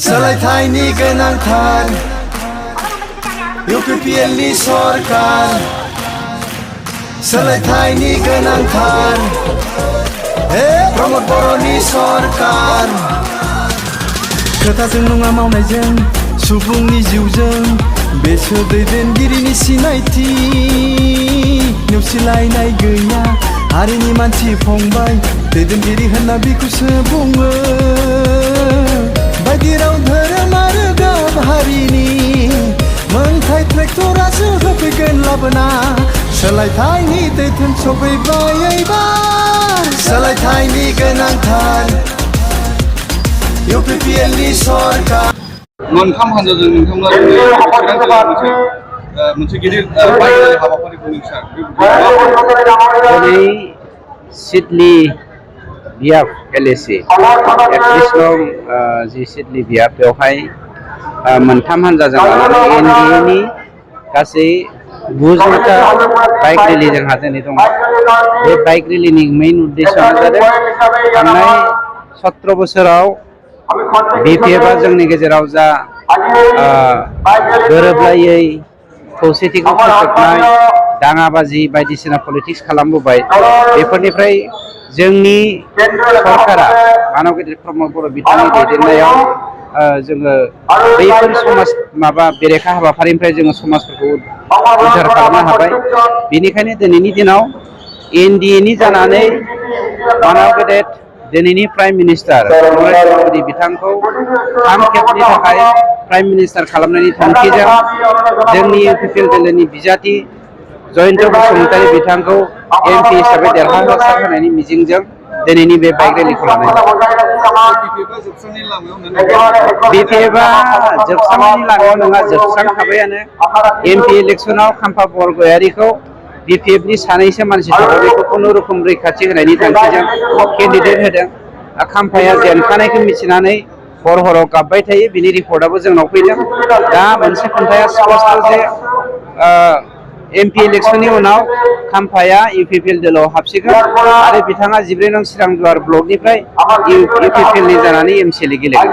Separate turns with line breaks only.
सोलायथायनि गोनांथार UPPLनि सरकार सोलायथायनि गोनांथार प्रमद बर'नि सरकार खोथाजों नङा मावनायजों सुबुंनि जिउजों बेसो दैदेनगिरिनि सिनायथि नेवसिलायनाय गैया हारिनि मानसि फंबाय दैदेनगिरि होनना बिखौसो बुङो बायदि राव धोरोम आरो गाब हारिनि मोनथाय ट्रेक्टरासो होफैगोन लाबोना सोलायथायनि दैथोन सफैबाय एबार सोलायथायनि गोनांथार UPPLनि सरकार
मोनथाम हानजाजों नोंथांमोना मोनसे गिदिर हाबाफारिखौ
दिनै सिडली बियाब LAC 31 नं जि सिडली बियाब बेवहाय मोनथाम हानजाजों लानानै NDA-नि गासै 90टा बाइक रेलि जोंहा दिनै दङ बे बाइक रेलिनि मेइन उद्देश्यआनो जादों थांनाय 17 बोसोराव BPF-आ जोंनि गेजेराव जा गोरोबलायै खौसेथिखौ फोसाबनाय दाङाबाजि बायदिसिना पलिटिक्स खालामबोबाय बेफोरनिफ्राय जोंनि सरकारा मानव गेदेर प्रमद बर' बिथांनि दैदेननायाव जोङो बैफोर समाज बेरेखा हाबाफारिनिफ्राय जोङो समाजफोरखौ उद्धार खालामनो हाबाय बेनिखायनो दिनैनि दिनाव NDA-नि जानानै मानव गेदेर दिनैनि प्राइम मिनिस्टार नरेन्द्र मदि बिथांखौ 3 खेबनि थाखाय प्राइम मिनिस्टार खालामनायनि थांखिजों जोंनि UPPL दोलोनि बिजाथि जयन्त बसुमतारी बिथांखौ MP हिसाबै देरहासार होनायनि मिजिंजों दिनैनि बे बाइक रेलिखौ लानाय BPF-आ जोबस्रांनायनि लामायाव नङा जोबस्रांखाबायानो MP इलेक्सनाव खाम्फा बरगयारिखौ BPF-नि सानैसो मानसि थाबाय खुनुरुखुम रैखाथि होनायनि थांखिजों केन्डिडेट होदों खाम्फाया जेनखानायखौ मिथिनानै हराव गाबबाय थायो बिनि रिपर्टआबो जोंनाव फैदों दा मोनसे खोन्थाया स्पष्ट जे MP इलेक्सननि उनाव खाम्फाया UPPL दोलोआव हाबसिगोन आरो बिथाङा 14 नं चिरांदुवार ब्लकनिफ्राय UPPL-नि जानानै MCL गेलेगोन।